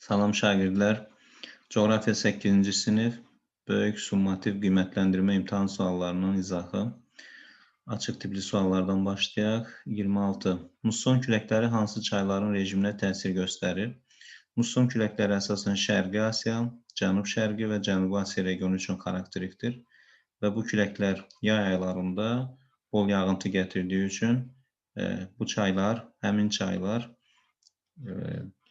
Salam şagirdlər. Coğrafiya 8-ci sinif böyük summativ qiymətləndirmə imtahan suallarının izahı. Açıq tipli suallardan başlayaq. 26. Musson küləkləri hansı çayların rejiminə təsir göstərir? Musson küləkləri əsasən Şərqi Asiya, Cənub-Şərqi və Cənubi Asiya regionu üçün xarakterikdir və bu küləklər yay aylarında bol yağıntı gətirdiyi üçün bu çaylar, həmin çaylar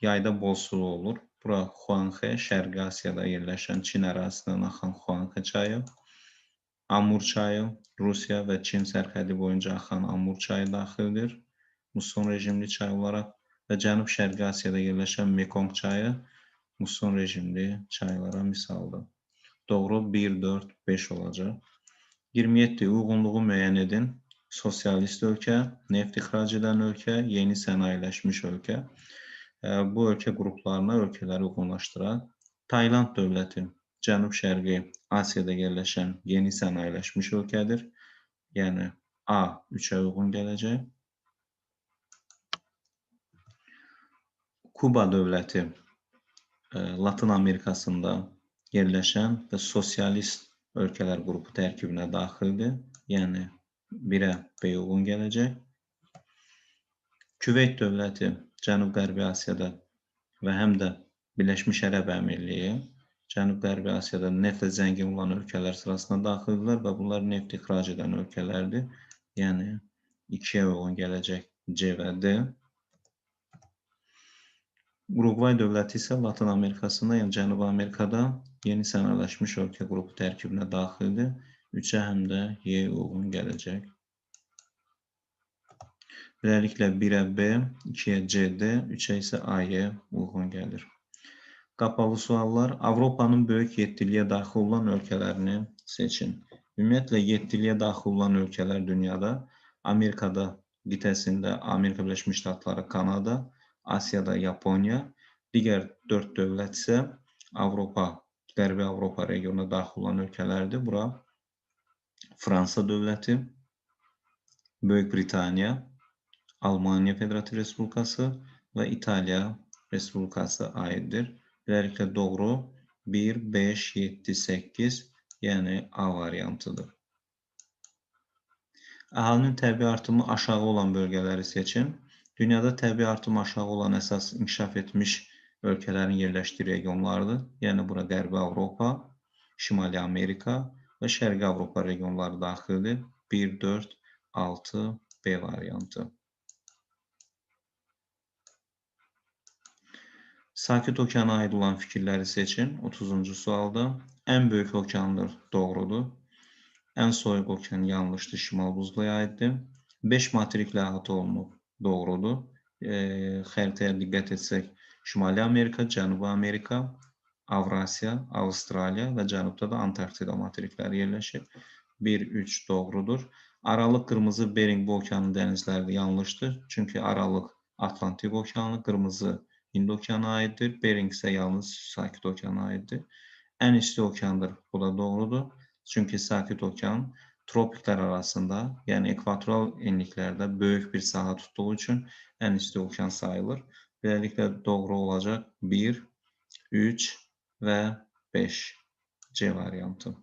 yayda bol sulu olur. Bura Xuanxe, Şərqi Asiyada yerləşən Çin ərazisindən axan Xuanxe çayı, Amur çayı, Rusiya və Çin sərhədi boyunca axan Amur çayı daxildir. Musson rejimli çay olaraq və Cənub-Şərqi Asiyada yerləşən Mekong çayı musson rejimli çaylara misaldır. Doğru 1, 4, 5 olacaq. 27. Uyğunluğu müəyyən edin. Sosialist ölkə, neft ixrac edən ölkə, yeni sənayeləşmiş ölkə. Bu ölkə qruplarına ölkələri uyğunlaşdıraq. Tayland dövləti Cənub-Şərqi Asiyada yerləşən yeni sənayeləşmiş ölkədir. Yəni A 3-ə uyğun gələcək. Kuba dövləti Latın Amerikasında yerləşən və sosialist ölkələr qrupu tərkibinə daxildir. Yəni 1-ə B uyğun gələcək. Küveyt dövləti Cənub-Qərbi Asiyada və həm də Birləşmiş Ərəb Əmirliyi Cənub-Qərbi Asiyada neftlə zəngin olan ölkələr sırasına daxildirlər və bunlar neft ixrac edən ölkələrdir. Yəni 2-yə uyğun gələcək C və D. Uruqvay dövləti isə Latın Amerikasında, yəni Cənubi Amerikada yeni sənayeləşmiş ölkə qrupu tərkibinə daxildir. 3-ə həm də Y uyğun gələcək. Beləliklə 1-ə B, 2-yə CD, 3-ə isə AY uyğun gəlir. Qapalı suallar. Avropanın böyük yeddiliyə daxil olan ölkələrini seçin. Ümumiyyətlə, yeddiliyə daxil olan ölkələr dünyada Amerikada qitəsində Amerika Birləşmiş Ştatları, Kanada, Asiyada Yaponiya, digər 4 dövlət isə Avropa, Qərbi Avropa regionuna daxil olan ölkələrdir. Bura Fransa dövləti, Böyük Britaniya, Almaniya Federativ Respublikası və İtaliya Respublikası aiddir. Beləliklə doğru 1, 5, 7, 8, yəni A variantıdır. Əhalinin təbii artımı aşağı olan bölgələri seçin. Dünyada təbii artımı aşağı olan əsas inkişaf etmiş ölkələrin yerləşdiyi regionlardır. Yəni bura Qərbi Avropa, Şimali Amerika və Şərqi Avropa regionları daxildir. 1, 4, 6, B variantı. Sakit okeana aid olan fikirləri seçin. 30-cu sualda. Ən böyük okeandır, doğrudur. Ən soyuq okean yanlışdır, Şimal buzluya aiddir. 5 materiklə əhatə olunub, doğrudur. Xəritəyə diqqət etsək, Şimali Amerika, Cənubi Amerika, Avrasiya, Avstraliya və cənubda da Antarktida materikləri yerləşir. 1, 3 doğrudur. Aralıq, Qırmızı, Bering bu okeanın dənizləri yanlışdır. Çünki Aralıq Atlantik okeanı, Qırmızı Hind okeanına aiddir. Bering isə yalnız Sakit okeana aiddir. Ən isti okeandır. Bu da doğrudur. Çünki Sakit okean tropiklər arasında, yəni ekvatoral enliklərdə böyük bir sahə tutduğu üçün ən isti okean sayılır. Beləliklə doğru olacaq 1, 3 və 5 C variantı.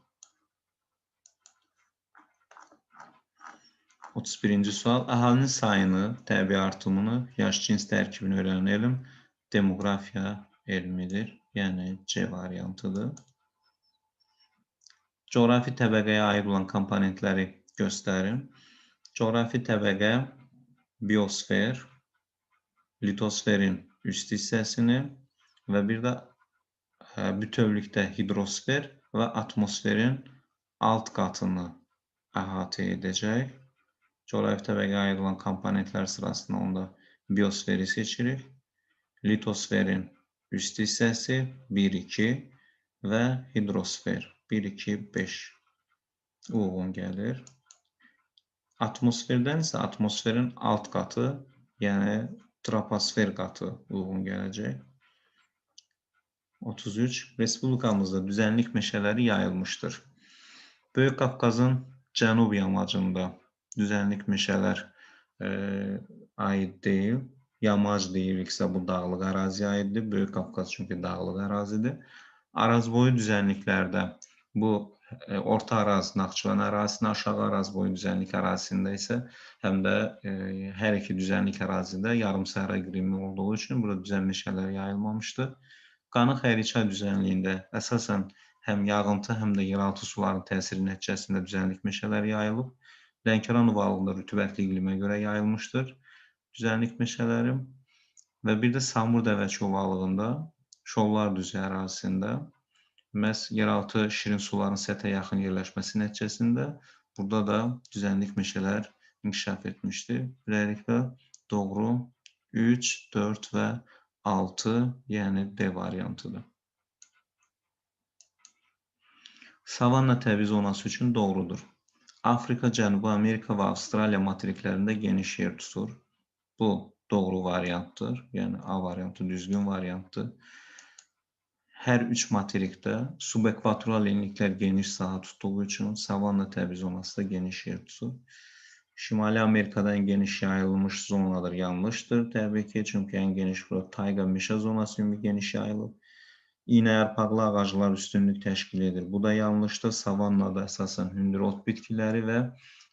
31-ci sual. Əhalinin sayını, təbii artımını, yaş cins tərkibini öyrənelim. Demografiya elmidir, yəni C variantıdır. Coğrafi təbəqəyə aid olan komponentləri göstərin. Coğrafi təbəqə biosfer, litosferin üst hissəsini və bir də bütövlükdə hidrosfer və atmosferin alt qatını əhatə edəcək. Coğrafi təbəqəyə aid olan komponentlər sırasında onda biosferi seçirik. Litosferin üst hissəsi 1, 2 və hidrosfer 1, 2, 5 uyğun gəlir. Atmosferdən isə atmosferin alt qatı, yəni troposfer qatı uyğun gələcək. 33. Respublikamızda düzənlik meşələri yayılmışdır. Böyük Qafqazın cənub yamacında düzənlik meşələr aid deyil. Yamac deyiriksə, bu dağlıq əraziyə aiddir. Böyük Qafqaz çünki dağlıq ərazidir. Arazboyu düzənliklərdə bu Orta Araz, Naxçıvan ərazisinin, Aşağı Arazboyu düzənlik ərazisində isə həm də hər iki düzənlik ərazidə yarımsəhra iqlimi olduğu üçün burada düzən meşələr yayılmamışdır. Qanıq Əyriçay düzənliyində əsasən həm yağıntı, həm də yeraltı suların təsiri nəticəsində düzənlik meşələr yayılıb. Lənkəran ovalığında rütubətli iqlimə görə yayılmışdır düzənlik meşələri və bir də Samur Dəvəçi ovalığında, Şollar düzü ərazisində məhz yeraltı şirin suların səthə yaxın yerləşməsi nəticəsində burada da düzənlik meşələr inkişaf etmişdir. Beləliklə, doğru 3, 4 və 6, yəni D variantıdır. Savanna təbii zonası üçün doğrudur. Afrika, Cənubi Amerika və Avstraliya materiklərində geniş yer tutur. Bu doğru variantdır. Yəni A variantı düzgün variantdır. Hər üç materikdə subekvatoral enliklər geniş sahə tutduğu üçün savanna təbii zonası da geniş yer tutur. Şimali Amerikada ən geniş yayılmış zonadır. Yanlışdır təbii ki, çünki ən geniş burada tayqa meşə zonası ümumi geniş yayılıb. İynəyarpaqlı ağaclar üstünlük təşkil edir. Bu da yanlışdır. Savannada əsasən hündür ot bitkiləri və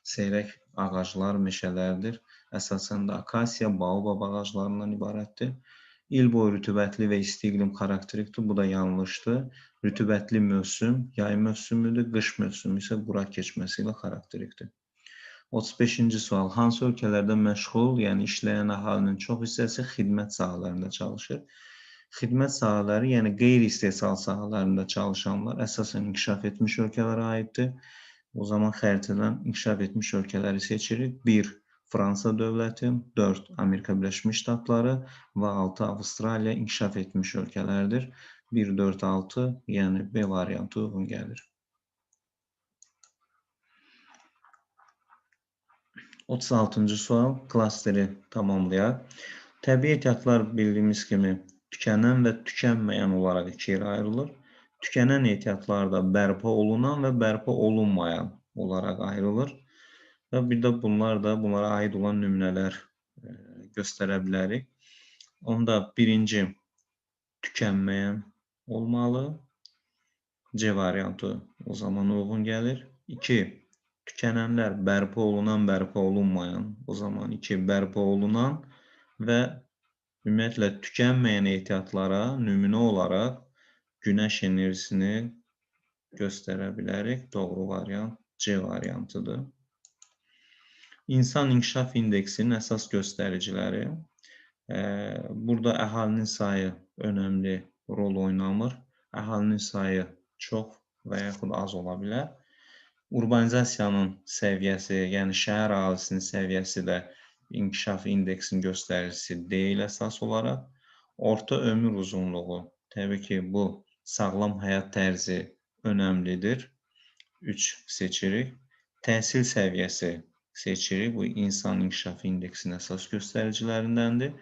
seyrək ağaclar, meşələrdir. Əsasən də akasiya, baobab ağaclarından ibarətdir. İl boyu rütubətli və isti iqlim xarakterikdir. Bu da yanlışdır. Rütubətli mövsüm yay mövsümüdür, qış mövsümü isə quraq keçməsi ilə xarakterikdir. 35-ci sual. Hansı ölkələrdə məşğul, yəni işləyən əhalinin çox hissəsi xidmət sahələrində çalışır? Xidmət sahələri, yəni qeyri-istehsal sahələrində çalışanlar əsasən inkişaf etmiş ölkələrə aiddir. O zaman xəritədən inkişaf etmiş ölkələri seçirik. 1. Fransa dövləti, 4. Amerika Birləşmiş Ştatları və 6. Avstraliya inkişaf etmiş ölkələrdir. 1, 4, 6, yəni B variantı uyğun gəlir. 36-cı sual, klasteri tamamlayaq. Təbii ehtiyatlar bildiyimiz kimi tükənən və tükənməyən olaraq iki yerə ayrılır. Tükənən ehtiyatlar da bərpa olunan və bərpa olunmayan olaraq ayrılır. Və bir də bunlar da bunlara aid olan nümunələr göstərə bilərik. Onda birinci tükənməyən olmalı. C variantı o zaman uyğun gəlir. 2. Tükənənlər bərpa olunan, bərpa olunmayan. O zaman 2. Bərpa olunan və ümumiyyətlə tükənməyən ehtiyatlara nümunə olaraq günəş enerjisini göstərə bilərik. Doğru variant C variantıdır. İnsan inkişaf indeksinin əsas göstəriciləri. Burada əhalinin sayı önəmli rol oynamır. Əhalinin sayı çox və yaxud az ola bilər. Urbanizasiyanın səviyyəsi, yəni şəhər əhalisinin səviyyəsi də inkişaf indeksinin göstəricisi deyil əsas olaraq. Orta ömür uzunluğu, təbii ki, bu sağlam həyat tərzi önəmlidir. 3 seçirik. Təhsil səviyyəsi seçirik. Bu, insan inkişafı indeksinin əsas göstəricilərindəndir.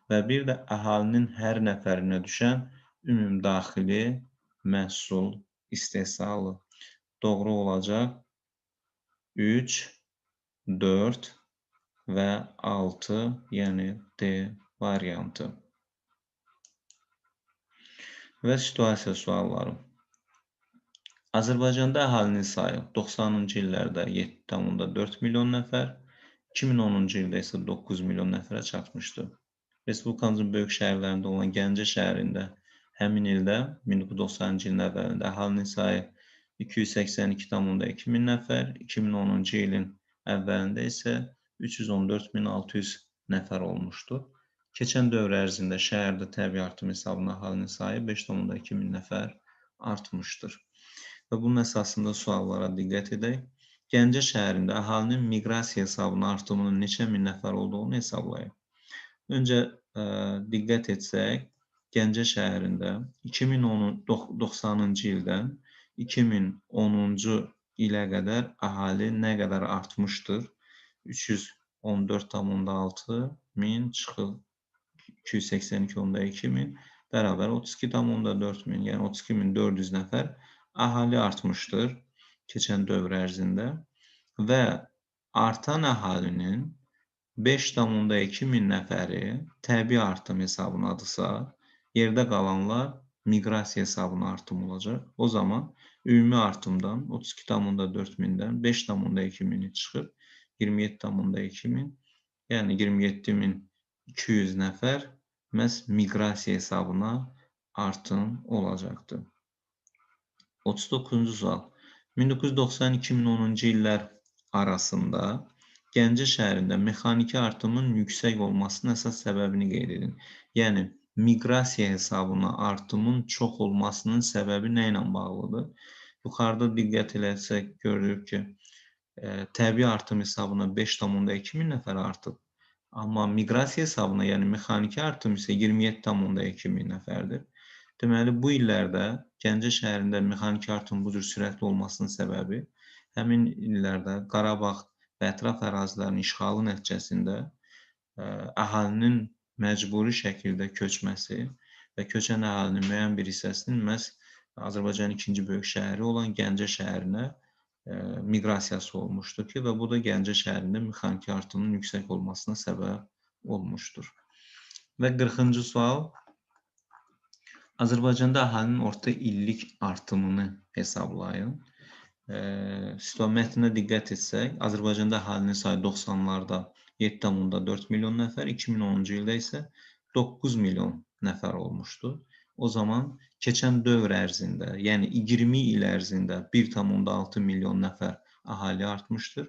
Və bir də əhalinin hər nəfərinə düşən ümumdaxili məhsul istehsalı. Doğru olacaq 3, 4 və 6, yəni D variantı. Və situasiya sualları. Azərbaycanda əhalinin sayı 90-cı illərdə 7,4 milyon nəfər, 2010-cu ildə isə 9 milyon nəfərə çatmışdı. Respublikamızın böyük şəhərlərində olan Gəncə şəhərində həmin ildə, 1990-cı ilin əvvəlində əhalinin sayı 282,2 min nəfər, 2010-cu ilin əvvəlində isə 314.600 nəfər olmuşdu. Keçən dövr ərzində şəhərdə təbii artım hesabına əhalinin sayı 5,2 min nəfər artmışdır. Və bunun əsasında suallara diqqət edək. Gəncə şəhərində əhalinin miqrasiya hesabına artımının neçə min nəfər olduğunu hesablayaq. Öncə diqqət etsək, Gəncə şəhərində 2090-cı ildən 2010-cu ilə qədər əhali nə qədər artmışdır? 314,6 min çıxır 282,2 min bərabər 32,4 min, yəni 32.400 nəfər əhali artmışdır keçən dövr ərzində və artan əhalinin 5,2 min nəfəri təbii artım hesabınadırsa, yerdə qalanlar miqrasiya hesabına artım olacaq. O zaman ümumi artımdan 32,4 mindən 5,2 mini çıxır. 27,2 min, yəni 27.200 nəfər məhz miqrasiya hesabına artım olacaqdır. 39-cu sual. 1990-2010-cu illər arasında Gəncə şəhərində mexaniki artımın yüksək olmasının əsas səbəbini qeyd edin. Yəni, miqrasiya hesabına artımın çox olmasının səbəbi nə ilə bağlıdır? Yuxarıda diqqət eləsək, görürük ki, təbii artım hesabına 5,2 min nəfər artıb. Amma miqrasiya hesabına, yəni mexaniki artım isə 27,2 min nəfərdir. Deməli, bu illərdə Gəncə şəhərində mexaniki artım bu cür sürətli olmasının səbəbi həmin illərdə Qarabağ və ətraf ərazilərin işğalı nəticəsində əhalinin məcburi şəkildə köçməsi və köçən əhalinin müəyyən bir hissəsinin məhz Azərbaycanın ikinci böyük şəhəri olan Gəncə şəhərinə miqrasiyası olmuşdur ki, və bu da Gəncə şəhərində mexaniki artımın yüksək olmasına səbəb olmuşdur. Və 40-cı sual. Azərbaycanda əhalinin orta illik artımını hesablayın. Mətnə diqqət etsək, Azərbaycanda əhalinin sayı 90-larda 7,4 milyon nəfər, 2010-cu ildə isə 9 milyon nəfər olmuşdu. O zaman keçən dövr ərzində, yəni 20 il ərzində 1,6 milyon nəfər əhali artmışdır.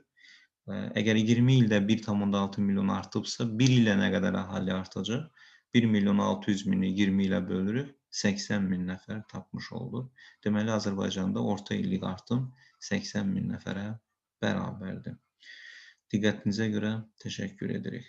Əgər 20 ildə 1,6 milyon artıbsa, 1 ilə nə qədər əhali artacaq? 1 milyon 600 mini 20 ilə bölürük, 80 min nəfər tapmış olduq. Deməli, Azərbaycanda orta illik artım 80 min nəfərə bərabərdir. Diqqətinizə görə təşəkkür edirik.